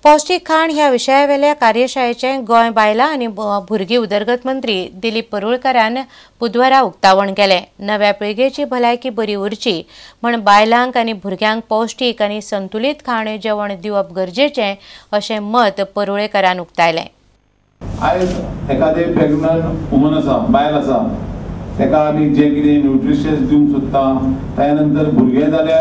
पौष्टीक खाण ह्या विशयावेल्या कार्यशाळेचें गोंय बायलां आनी भुरगीं उदरगत मंत्री दिलीप परुळकरान बुधवारा उक्तावण केलें. नव्या पिळगेची भलायकी बरी उरची म्हण बायलांक आनी भुरग्यांक पौष्टीक आनी संतुलीत खाण जेवण दिवप गरजेचें अशें मत परुळेकरान उक्तायलें. आयज एखादे प्रेग्नंट वुमन आसा, बायल आसा, ताका आमी जें कितें न्यूट्रिशन्स दिवंक सोदता, त्या नंतर भुरगें जाल्या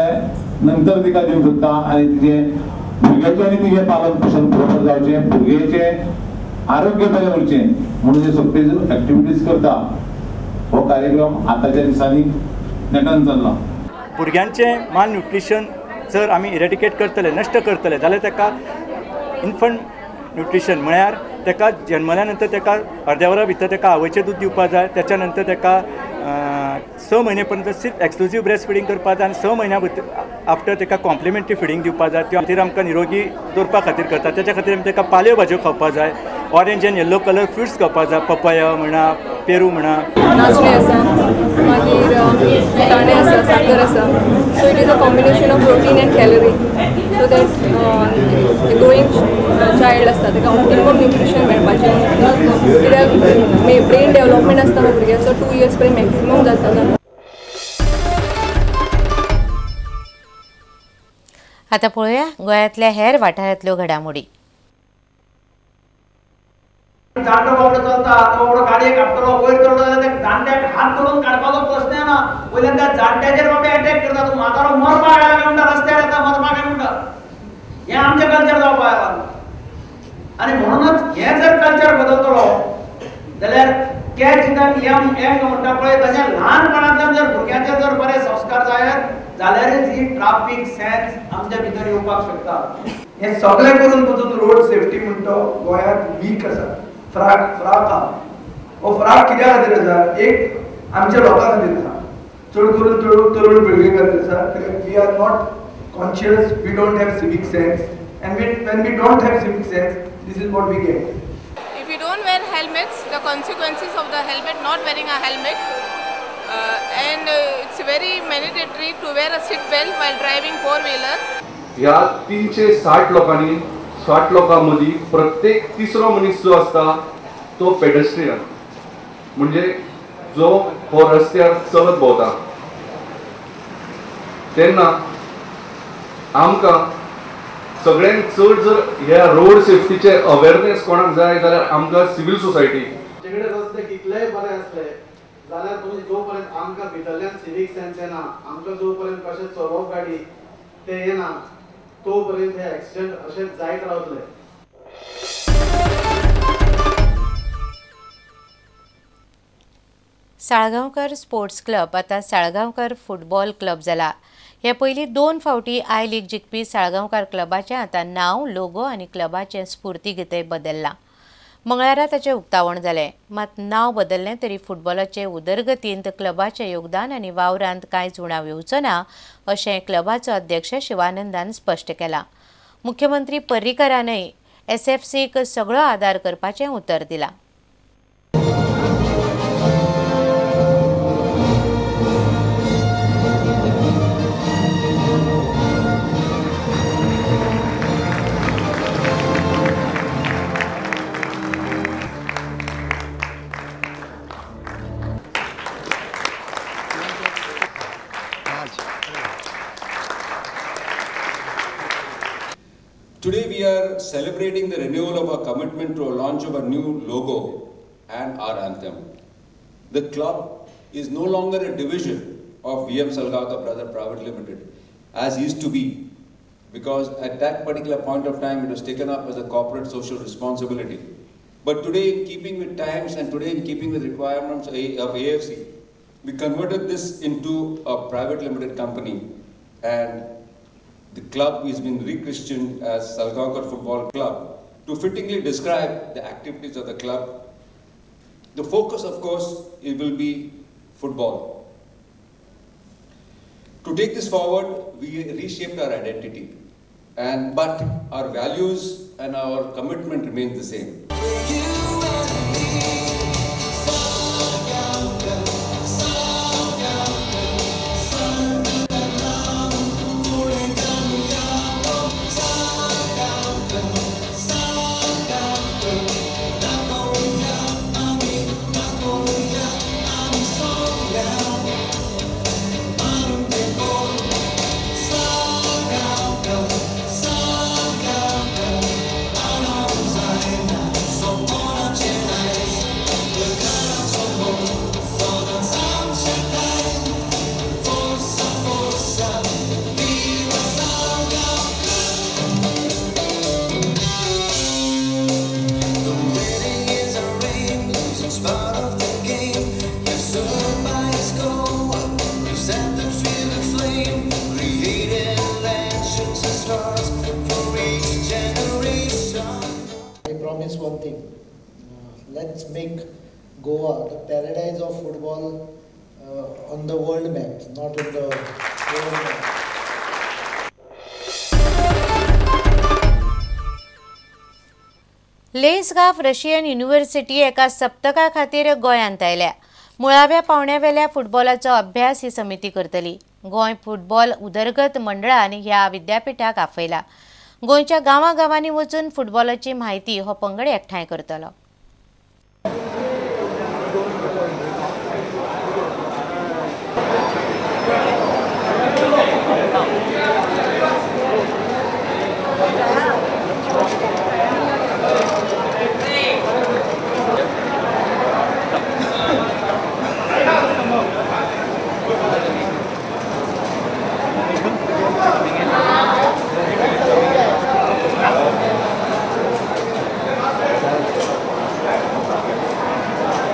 नंतर तिका दिवंक सोदता आनी तिजें भुरग्याचें आनी तिजें पालन पोशण बरोबर जावचें, भुरग्याचें आरोग्य बरें उरचें म्हणून जे सगळे एक्टिविटीज करता. हो कार्यक्रम आतांच्या दिसांनी नेटान चल्ला. भुरग्यांचें मालन्यूट्रिशन जर आमी इरेडिकेट करतले, नश्ट करतले जाल्यार ताका इन्फंट न्यूट्रिशन म्हळ्यार ताका जन्मल्या नंतर ताका अर्द्या वरा भितर ताका आवयचें दूद दिवपाक जाय. त्याच्या नंतर ताका 6 म्हयने पर्यंत सिर्फ एक्सक्लुजीव ब्रेस्ट फिडींग करपाक जाय आनी 6 म्हयन्या भितर आफ्टर ताका कॉम्प्लिमेंटरी फिडींग दिवपाक जाय. त्या खातीर आमकां निरोगी दवरपा खातीर करता. त्याच्या खातीर आमी ताका पाल्यो भाजयो खावपाक जाय, orange and yellow colour fruits खावपाक जाय, पपया म्हणा, पेरू म्हणा, नाचणे आसा, मागीर दाणे आसा, साकर आसा. So it is a combination of protein and calorie so that growing child आसता ताका ऑप्टिमम न्यूट्रिशन मेळपाचें. कित्याक ब्रेन डेव्हलपमेंट आसता भुरग्याचो 2 इयर्स पर्यंत मॅक्सिमम जाता. आतां पळोवया गोंयांतल्या हेर वाठारांतल्यो घडामोडी. जाणटो बाबडो चलता तो बाबडो गाडयेक आपटलो, वयर चडलो जाल्यार त्या जाणट्याक हात धरून काडपाचो प्रस्न येना. वयल्यान त्या जाणट्याचेर बाबडे अटॅक करता. तूं म्हातारो मरपाक आयला काय म्हणटा, रस्त्यार येता मरपाक काय म्हणटा. हें आमचें कल्चर जावपाक आयलां आनी म्हणूनच हें जर कल्चर बदलतलो जाल्यार कॅच the M M म्हणटा पळय तशें ल्हानपणांतल्यान जर भुरग्यांचेर जर बरे संस्कार जायत जाल्यारच ही ट्राफीक सेन्स आमच्या भितर येवपाक शकता. हें सगळें करून पसून रोड सेफ्टी म्हणटा गोंयांत वीक आसा. फ्राक फ्राक आहा, हो फ्राक कित्या खातीर आसा? एक आमच्या लोकां खातीर आसा, चड करून तरुण पिळगे खातीर आसा. कित्याक we are not conscious, we don't have civic sense, and when we don't have civic sense this is what we get. If you don't wear helmets, the consequences of the helmet, not wearing a helmet, and it's very mandatory to wear a seat belt while driving four wheeler. ह्या 360 लोकांनी 60 लोकां मदीं प्रत्येक तिसरो मनीस जो आसता तो पेडेस्ट्रियन, म्हणजे जो हो रस्त्यार चलत भोंवता. तेन्ना आमकां सगळ्यांत चड जर ह्या रोड सेफ्टीचे अवेरनेस कोणाक जाय जाल्यार आमकां सिवील सोसायटी. आमचे कडेन रस्ते कितलेय बरे आसले जाल्यार तुमी जो पर्यंत आमकां भितरल्यान सिवीक सेन्स येना, आमकां जो पर्यंत कशें चलोवप गाडी तें येना, तो पर्यंत हे एक्सिडंट अशेच जायत रावतले. साळगांवकर स्पोर्ट्स क्लब आतां साळगांवकर फुटबॉल क्लब जाला. हे पयलीं 2 फावटी I league जिखपी साळगांवकार क्लबाचें आतां नांव, लोगो आनी क्लबाचें स्फूर्तीगीतय बदल्लां. मंगळारा ताचें उक्तावण जालें. मात नांव बदल्लें तरी फुटबॉलाचे उदरगतींत क्लबाचें योगदान आनी वावरांत कांयच उणाव येवचो ना अशें क्लबाचो अध्यक्ष शिवानंदान स्पश्ट केलां. मुख्यमंत्री पर्रीकरानय एसएफसीक सगळो आदार करपाचें उतर दिलां. Today we are celebrating the renewal of our commitment to a launch of our new logo and our anthem. The club is no longer a division of VM Salgaonkar Brother Private Limited as used to be, because at that particular point of time it was taken up as a corporate social responsibility. But today, in keeping with times and today in keeping with requirements of AFC, we converted this into a private limited company, and the club has been rechristened as Salgaonkar Football Club to fittingly describe the activities of the club. The focus, of course, it will be football. To take this forward, we reshaped our identity, but our values and our commitment remains the same. Let's make Goa the paradise of football on the world map, not on the world map. Lesgaft Russian university एका सप्तका खातीर गोंयांत आयल्या. मुळाव्या पावंड्यावेल्या फुटबॉलाचो अभ्यास ही समिती करतली. Goa football उदरगत मंडळान ह्या विद्यापीठाक आपयला. गोंयच्या गांवागांवांनी वचून फुटबॉलाची म्हायती हो पंगड एकठांय करतलो.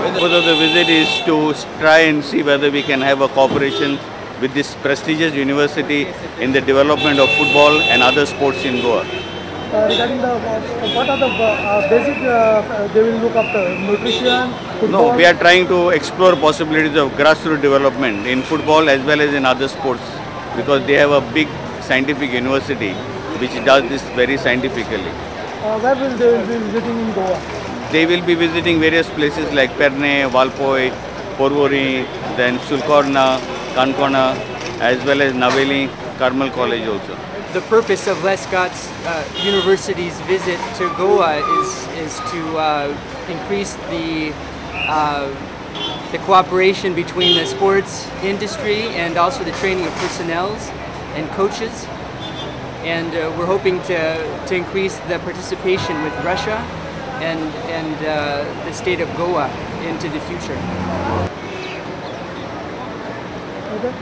The purpose of the visit is to try and see whether we can have a cooperation with this prestigious university in the development of football and other sports in Goa. Regarding the what are the basic they will look after? Nutrition, football? No, we are trying to explore possibilities of grassroots development in football as well as in other sports, because they have a big scientific university which does this very scientifically. Where will they be visiting in Goa? They will be visiting various places like Perne, Valpoi, Porvori, then Sulcorna, Kankona, as well as Naveli, Carmel College also. The purpose of Lesgaft's University's visit to Goa is to increase the cooperation between the sports industry and also the training of personnel and coaches. And we're hoping to increase the participation with Russia and the state of Goa into the future. Okay.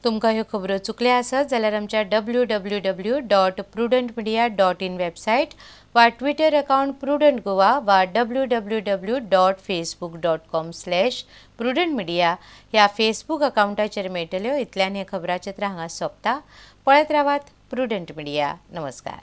तुमकां ह्यो खबरो चुकल्या आसत जाल्यार आमच्या www.prudentmedia.in website वा Twitter account prudent Goa वा www.facebook.com/prudentmedia ह्या Facebook अकाउंटाचेर मेळटल्यो. इतल्यान हें खबराचित्र हांगा सोंपता. पळयत रावात प्रुडंट मिडिया. नमस्कार.